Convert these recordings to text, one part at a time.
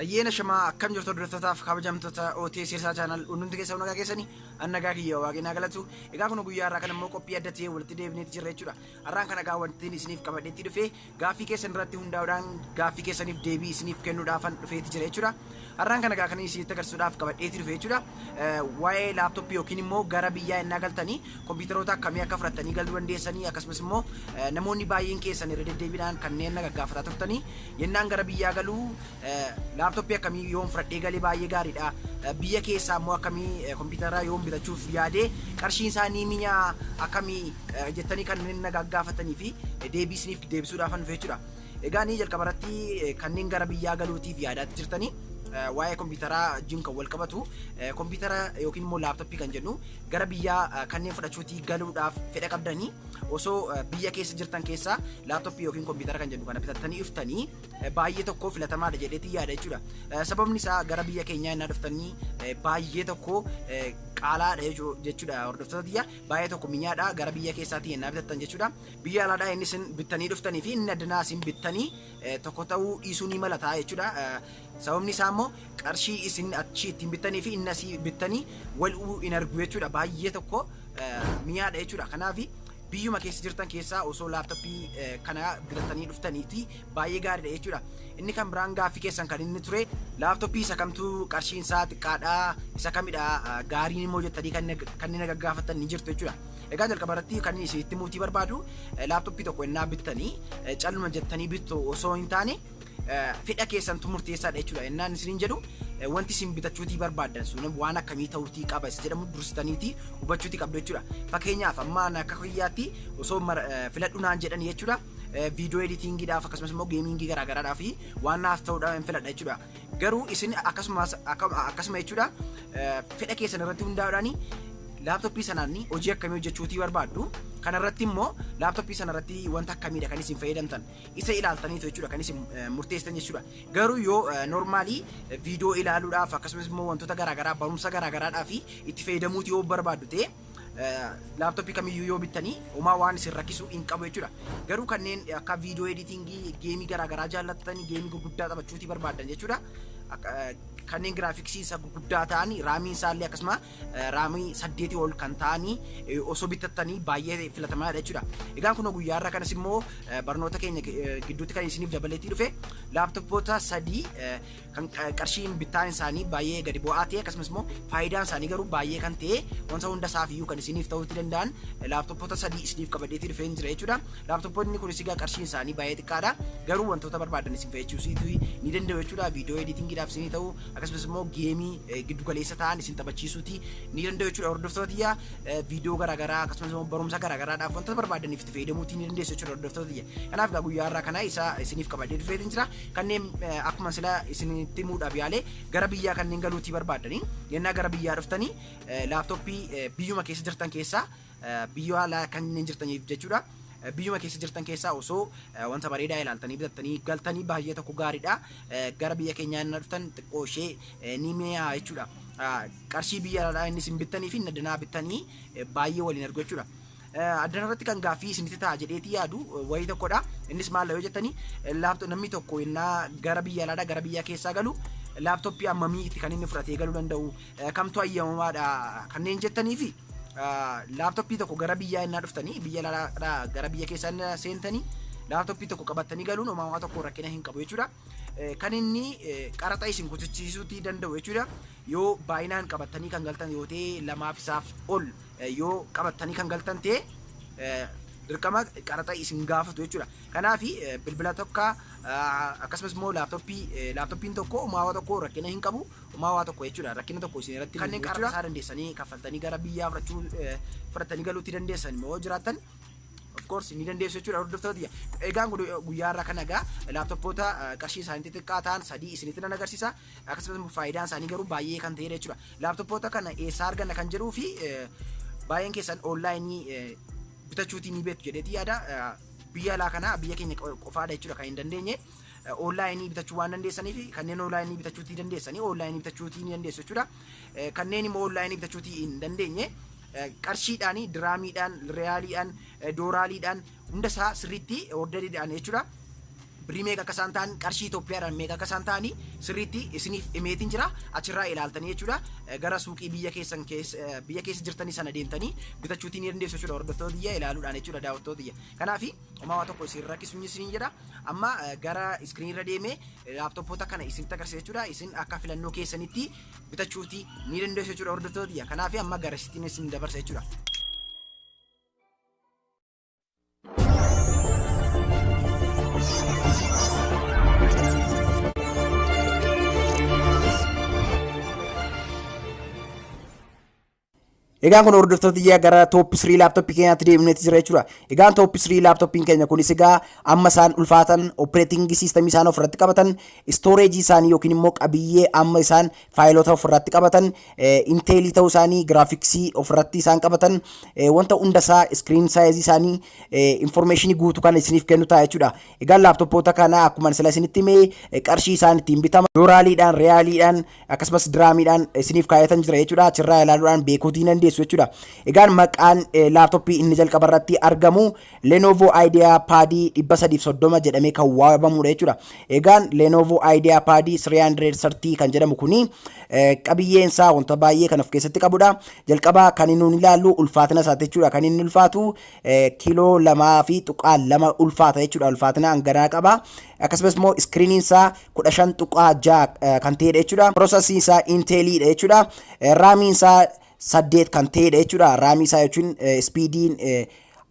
Ayyeena shamaa akkam jirtu hordoftotaaf kabajamtoota OTS Hirsaa Channel hundumti keessan nagaa keessanii an nagaa kiyya waaqni naa galatu. Egaa kun guyyaa har'aa kan immoo qophii adda ta'e walitti deebineeti jirra jechuudha. Har'aan kana egaa wanti isiniif qabadheetti dhufe gaaffii keessan irratti hundaa'uudhaan gaaffii keessaniif deebii isiniif kennuudhaafan dhufeeti jira jechuudha. Har'aan kana egaa kan isinitti agarsiisuudhaaf qabadheetti dhufe jechuudha. Waa'ee laaptooppii yookiin immoo gara biyyaa innaa galtanii kompiitaroota akkamii akka fudhattanii galuu dandeessanii, akkasumas immoo namoonni baay'een keessan irra deddeebiidhaan kanneen na gaggaafataa turtanii, yennaan gara biyyaa galuu laaptooppii akkamii yoon fudhadhee galee baay'ee gaariidha, biyya keessaa immoo akkamii kompiitara yoon bitachuuf yaadee qarshiin isaa ni minyaa akkamii jettanii kanneen na gaggaafatanii fi deebii isiniif deebisuudhaafan dhufe jechuudha. Egaa ni jalqaba irratti kanneen gara biyyaa galuutiif yaadaatti jirtanii waa'ee kompiitaraa wajjin kan wal qabatu, kompiitara yookiin immoo laaptooppii kan jennu gara biyyaa kanneen fudhachuutii galuudhaaf fedha qabdanii, osoo biyya keessa jirtan keessaa laaptooppii yookiin kompiitara kan jennu kana bitattanii dhuftanii baay'ee tokko filatamaadha jedheetii yaada jechuudha. Sababni isaa gara biyya keenyaa innaa dhuftanii baay'ee tokko qaalaadha jechuudha, hordoftoota biyya baay'ee tokko minyaadha gara biyya keessaatii innaa bitattan jechuudha. Biyya alaadhaa inni isin bittanii dhuftanii fi inni addanaa isin bittanii tokko ta'uu dhiisuu ni mala ta'a jechuudha. Sababni isaa immoo qarshii isin achii ittiin bittanii fi inni asii bittanii wal hin argu jechuudha. Baay'ee tokko mi'aadha jechuudha. Kanaaf biyyuma keessa jirtan keessaa osoo laaptooppii kana bitattanii dhuftaniiti baay'ee gaariidha jechuudha. Inni kan biraan gaaffii keessan kan inni ture, laaptooppii isa kamtu qarshiin isaa xiqqaadha, isa kamidha gaariin immoo jettanii kanneen na gaggaafatan ni jirtu jechuudha. Egaa jalqaba irratti kan isinitti himuutii barbaadu, laaptooppii tokko innaa bittanii calluma jettanii bittu osoo hin taane fedha keessantu murteessaadha jechuudha. Innaan isiniin jedhu, wanti isin bitachuutii barbaaddan sun waan akkamii ta'uutii qaba isa jedhamu dursitaniitii hubachuutii qabdu jechuudha. Fakkeenyaaf amma akka kiyyaatti osoo filadhu naan jedhan jechuudha. Viidiyoo editingiidhaaf akkasumas immoo gamingii garaagaraadhaaf waan naaf ta'uudha hin filadha jechuudha. Garuu isin akkasumas akkasuma jechuudha, fedha keessan irratti hundaa'uudhaan laaptooppii sanaan hojii akkamii hojjechuutii barbaaddu, kanarratti immoo laaptooppii sanarratti wanta akkamiidha kan isin fayyadamtan isa ilaaltaniitu jechuudha kan isin murteessitan jechuudha. Garuu yoo normaalii viidiyoo ilaaluudhaaf akkasumas immoo wantoota garaagaraa barumsa garaagaraadhaaf itti fayyadamuuti yoo barbaaddu ta'e, laaptooppii kamiyyuu yoo bittanii homaa waan isin rakkisu hin qabu jechuudha. Garuu kanneen akka viidiyoo editingii, gameii garaagaraa jaallattanii, gameii gurguddaa taphachuutii barbaaddan jechuudha. Kanneen graphicsii isa gurguddaa ta'an, RAMiin isaallee akkasuma RAMii 8 ol kan ta'anii osoo bitattanii baay'ee filatamaadha jechuudha. Egaan kun guyyaa irraa kanas immoo barnoota keenya gidduutti kan isiniif dabaleetii dhufe laaptooppoota sadii kan qarshiin bittaan isaanii baay'ee gadi bu'aa ta'e, akkasumas immoo faayidaan isaanii garuu baay'ee kan ta'e, wanta hunda isaaf iyyuu kan isiniif ta'uutti danda'an laaptooppoota sadii isiniif qabadheetii dhufee jira jechuudha. Laaptooppoonni kunis egaa qarshiin isaanii baay'ee xiqqaadha. Garuu wantoota barbaadan isin fayyadachiisuu ni danda'u jechuudha. Viidiyoo editingiidhaaf isinii ta'u, akkasumas immoo gameii giddu galeessa ta'an isin taphachiisuuti ni danda'u jechuudha. Hordoftoota tiyya, viidiyoo garaagaraa akkasumas immoo barumsa garaagaraadhaaf wantoota barbaadaniif itti fayyadamuutii ni dandeessu jechuudha, hordoftoota tiyya. Kanaaf egaa guyyaa har'aa kana isa isiniif qabadhee dhufeetiin jira. Kanneen akkuma sila isinitti himuudhaaf yaale gara biyyaa kanneen galuutii barbaadanii, yennaa gara biyyaa dhuftanii laaptooppii biyyuma keessa jirtan keessaa, biyya alaa kanneen jirtaniif jechuudha. Biyyuma keessa jirtan keessaa osoo wanta bareedaa ilaaltanii bitattanii galtanii baay'ee tokko gaariidha. Gara biyya keenyaa inni dhuftan xiqqoo ishee ni mi'aa jechuudha. Qarshii biyya alaa inni isin bittanii fi inni addanaa bittanii baay'ee waliin argu jechuudha. Addana irratti kan gaaffii isinitti ta'a jedheetii yaadu wayii tokkodha. Innis maal yoo jettanii, namni tokko innaa gara biyya alaadhaa gara biyya keessaa galu laaptooppii hammamii itti kan inni fudhatee galuu danda'u, kamtu ayyamamaadha kanneen jettanii fi laaptooppii tokko gara biyyaa innaa dhuftanii, biyya alaadhaa gara biyya keessaa innaa seentanii laaptooppii tokko qabattanii galuun homaa tokko rakkina hin qabu jechuudha. Kan inni qaraxa isin kutachiisuutii danda'u jechuudha. Yoo baay'inaan qabattanii kan galtan yoo ta'e, lamaaf isaaf ol yoo qabattanii kan galtan ta'e, dirqama qaraxa isin gaafatu jechuudha. Kanaaf bilbila tokko akkasumas immoo laaptooppiin tokko homaa tokko rakkina hin qabu, homaa tokko jechuudha, rakkina tokko isin irratti kanneen qaraxa isaa dandeessanii kaffaltanii gara biyyaa fudhachuu fudhatanii galuutti dandeessan immoo jiraattan, of course ni dandeessu jechuudha, hordoftoota. Egaan guyyaa irraa kana egaa laaptooppoota qarshii isaanii xixiqqaa ta'an sadii isinitti nan agarsiisa. Akkasumas immoo faayidaan isaanii garuu baay'ee kan ta'edha jechuudha. Laaptooppoota kana eessaa arganna kan jedhuu fi baay'een keessan onlineii bitachuutii ni beektu jedheeti yaada. Biyya alaa kana biyya keenya qofaadha jechuudha kan hin dandeenye. Onlineii bitachuu waan dandeessaniif, kanneen onlineii bitachuutii dandeessanii onlineii bitachuutii ni dandeessu jechuudha. Kanneen immoo onlineii bitachuutii hin dandeenye, qarshiidhaan, diraamiidhaan, riyaaliidhaan, dooraaliidhaan hunda isaa sirriitti orderiidhaan jechuudha. Birrii meeqa akka isaan ta'an, qarshii Itoophiyaadhaan meeqa akka isaan ta'anii sirriitti isiniif himeetiin jira. Achirraa ilaaltanii jechuudha. Gara suuqii biyya keessan keessa, biyya keessa jirtanii sana deemtanii bitachuutii ni dandeessu jechuudha. Hordoftoota biyya ilaaluudhaan jechuudha, daawwattoota biyya. Kanaaf homaa waa tokko isin rakkisu isiniin jedha. Amma gara screen irra deemee laaptooppoota kana isinitti agarsiisa jechuudha. Isin akka filannoo keessanitti bitachuutii ni dandeessu jechuudha, hordoftoota biyya. Kanaaf amma gara isittiin isin dabarsa jechuudha. Egaan kun, hordoftoota iyyaa, gara top 3 laaptooppii keenyaatti deemneeti jira jechuudha. Egaan top 3 laaptooppiin keenya kunis egaa amma isaan ulfaatan, operating system isaan ofirratti qabatan, storage isaanii yookiin immoo qabiyyee amma isaan faayilota ofirratti qabatan, Intelii ta'uu isaanii, graphicsii ofirratti isaan qabatan, wanta hundasaa, screen size isaanii, information guutuu kan isiniif kennu ta'a jechuudha. Egaan laaptooppoota kana akkuma sila isinitti hime, qarshii isaan ittiin bitaman doolaariidhaan, reyaaliidhaan, akkasumas diraamiidhaan isiniif kaayatan jira jechuudha. Achirraa ilaaluudhaan beekuutii dandeessu jechuudha. Egaan maqaan laaptooppii inni jalqaba irratti argamu Lenovo IdeaPad 330 jedhamee kan waamamudha jechuudha. Egaan Lenovo IdeaPad 330 kan jedhamu kuni qabiyyeen isaa wanta baay'ee kan of keessatti qabudha. Jalqaba kan inni nuun ilaallu ulfaatina isaati jechuudha. Kan inni ulfaatu kiiloo 2.2 ulfaata jechuudha. Ulfaatina hanganaa qaba. Akkasumas immoo iskiriiniin isaa 15.6 kan ta'edha jechuudha. Piroosesiin isaa Inteliidha jechuudha. Raamiin isaa 8 kan ta'edha jechuudha. Raamii isaa jechuun speediin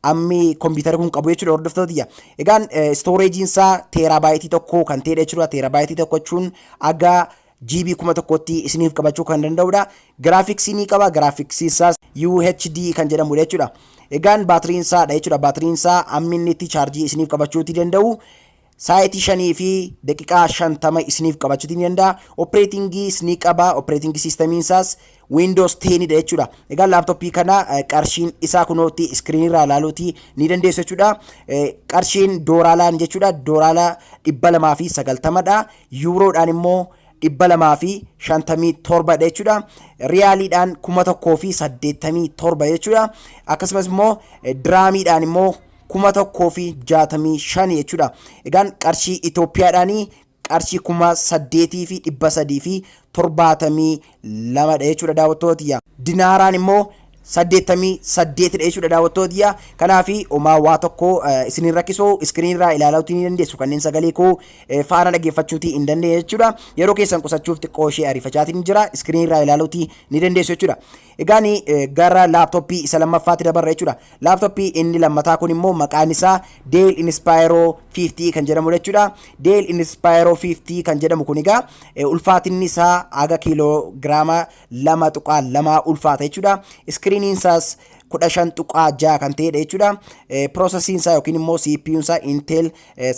ammi kompiitara kun qabu jechuudha, hordoftoota. Egaan istooreejiin isaa teeraabaaytii 1 kan ta'edha jechuudha. Teeraabaaytii 1 jechuun aga GB 1000tti isiniif qabachuu kan danda'udha. Giraafiksii ni qaba. Giraafiksii isaas UHD kan jedhamudha jechuudha. Egaan baatiriin isaadha jechuudha. Baatiriin isaa ammi inni itti chaarjii isiniif qabachuuti danda'u sa'aatii 5 fi daqiiqaa 50 isiniif qabachuuti ni danda'a. Opereetingiis ni qaba. Opereetingii siistamiin isaas Windows 10 dha jechuudha. Egaa laaptooppii kana qarshiin isaa kunootti iskiriinii irraa ilaaluuti ni dandeessu jechuudha. Qarshiin doolaalaan jechuudha. Doolaara 290dha. Yuuroodhaan immoo 257dha jechuudha. Riyaaliidhaan 1087 jechuudha. Akkasumas immoo diraamiidhaan immoo 1065 jechuudha. Egaan qarshii Itoophiyaadhaanii qarshii 8372dha jechuudha, daawwattoota. Dinaaraan immoo 88dha jechuudha, daawwattoota. Kanaaf homaa waa tokko isin rakkisu, iskiriin irraa ilaaluutii ni dandeessu, kanneen sagalee koo faana dhaggeeffachuutii hin dandeenye jechuudha. Yeroo keessan qusachuuf xiqqoo ishee ariifachaatiin jira, iskiriin irraa ilaaluutii ni dandeessu jechuudha. Egaan gara laaptooppii isa lammaffaatti dabarra jechuudha. Laaptooppii inni lammataa kun immoo maqaan isaa Dell Inspiro 50 kan jedhamu jechuudha. Dell Inspiro 50 kan jedhamu kun egaa ulfaatinni isaa haga kiiloo giraama 2.2 ulfaata jechuudha. Iskiriiniin isaas 15.6 kan ta'edha jechuudha. Piroosesiin isaa yookiin immoo CPU'n isaa Intel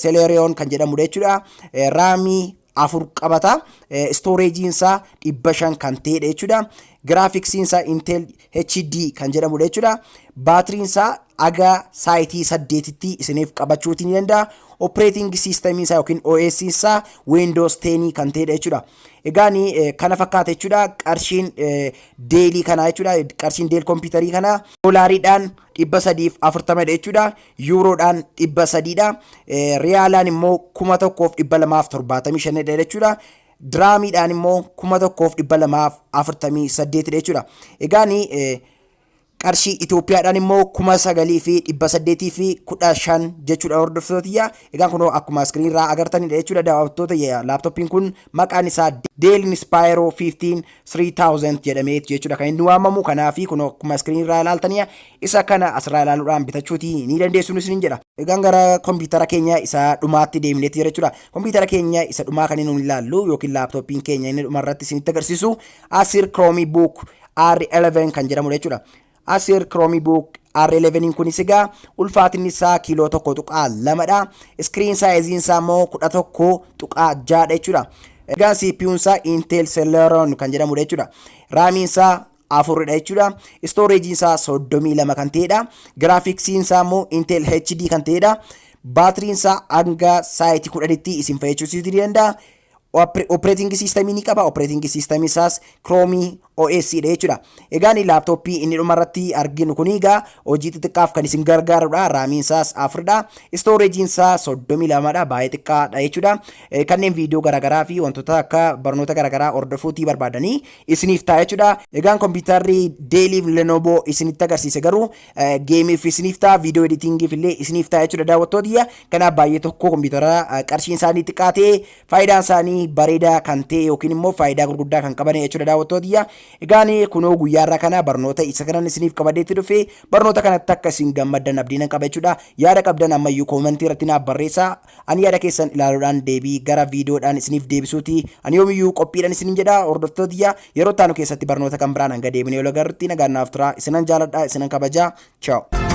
Celeron kan jedhamudha jechuudha. Raamii 4 qabata. Istooreejiin isaa 500 kan ta'edha jechuudha. Giraafiksiin isaa Intel HD kan jedhamudha jechuudha. Baatiriin isaa aga saayitii 8tti isiniif qabachuutii ni danda'a. Operating system isaa yookiin OS isaa Windows 10 kan ta'edha jechuudha. Egaan kana fakkaata jechuudha. Qarshiin Dellii kanaa jechuudha. Qarshiin Dell kompiitarii kanaa doolaariidhaan 340dha jechuudha. Yuuroodhaan 300dha. Riyaalaan immoo 1275dha jechuudha. Diraamiidhaan immoo 1248dha jechuudha. Egaan qarshii Itoophiyaadhaan immoo 9815 jechuudha, hordoftootiyya. Egaan kunoo akkuma iskiriin irraa agartanidha jechuudha, daawwattoota. Laaptooppiin kun maqaan isaa Dell Inspiro 15 3000 jedhamee jechuudha kan inni waamamu. Kanaaf kunoo akkuma iskiriin irraa ilaaltanii isa kana asirraa ilaaluudhaan bitachuutii ni dandeessu isiniin jedha. Egaan gara kompiitara keenya isa dhumaatti deemneeti jira jechuudha. Kompiitara keenya isa dhumaa kan inni ilaallu yookiin laaptooppiin keenya inni dhumarratti isinitti agarsiisu Acer Chromebook R11 kan jedhamudha jechuudha. Acer Chromebook R11 kunis egaa ulfaatinni isaa kiiloo 1.2dha. Screen size'n isaa immoo 11.6dha jechuudha. Egaa CPU'n isaa Intel Celeron kan jedhamudha jechuudha. Raamiin isaa 4dha jechuudha. Storage isaa 32 kan ta'edha. Graphics'n isaa immoo Intel HD kan ta'edha. Baatiriin isaa hanga saayitii 10tti isin fayyadachiisuu ni danda'a. Operating system ni qaba. Operating system isaas Chrome OS dha jechuudha. Egaan laaptooppii inni dhumarratti arginu kun egaa hojii xixiqqaaf kan isin gargaarudha. RAMiin isaas 4dha. Storageiin isaa 32dha. Baay'ee xiqqaadha jechuudha. Kanneen viidiyoo garaagaraa fi wantoota akka barnoota garaagaraa hordofuutii barbaadanii isiniif ta'a jechuudha. Egaan kompiitarri Dell Lenovo isinitti agarsiise garuu gameiif isiniif ta'a, viidiyoo editingiif illee isiniif ta'a jechuudha, daawwattootiyya. Kanaaf baay'ee tokko kompiitara qarshiin isaanii xiqqaa ta'e, faayidaan isaanii bareedaa kan ta'e yookiin immoo faayidaa gurguddaa kan qaban jechuudha, daawwattootiyya. Egaan kunoo guyyaarraa kana barnoota isa kanan isiniif qabadheetti dhufe, barnoota kanatti akka isin gammaddan abdii nan qaba jechuudha. Yaada qabdan ammayyuu commentii irratti naaf barreessaa. Ani yaada keessan ilaaluudhaan deebii gara viidiyoodhaan isiniif deebisuuti. Ani yoomiyyuu qophiidhaan isinin jedha, hordoftootiyya. Yeroo taanu keessatti barnoota kan biraan hanga deebinee ol agarrutti nagaan naaf tura. Isinan jaaladha, isinan kabajaa. Ciao.